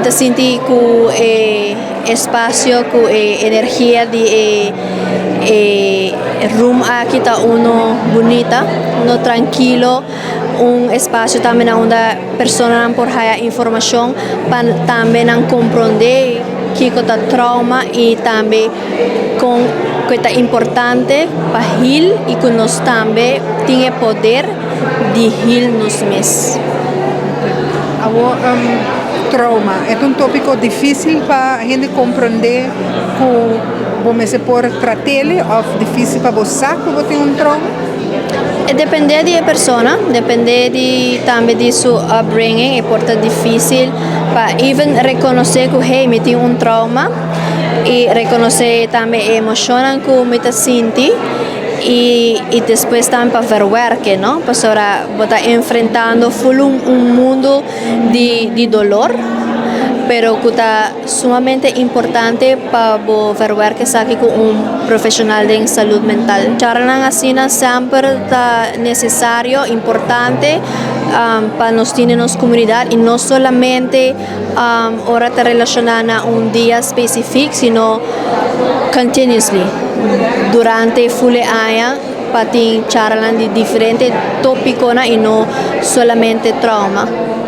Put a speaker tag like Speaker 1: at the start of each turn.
Speaker 1: Mi ta sinti ku e espasio, ku e energia di e room aki ta uno bunita, uno trankil, un espasio tambe unda personanan por haya informashon pa tambe nan komprondé kiko ta trauma i tambe kon ku ta importante pa heal i ku nos tambe tin e poder di heal nos mes.
Speaker 2: Awo, trauma ta un tópiko difísil pa hende komprondé ku bo por trat'é òf difísil pa bo ku bo tin un trauma?
Speaker 1: Ta dependé di persona, dependé di tambe di su upbringing, e por ta difísil pa even rekonosé ku, hey, mi tin un trauma i rekonosé tambe emoshon ku mi ta sinti i despues tambe pa verwerken, no? Pasobra bo ta enfrentando full un mundu di doló, pero ku ta sumamente importante pa bo verwerken esaki ku un profeshonal di salú mental. Charla asina semper ta nesesario, importante pa nos tin den nos komunidat i no solamente ora ta relashoná na un dia spesífiko, sino continuously durante full aña pa tin charla di diferente tópiko i no solamente trauma.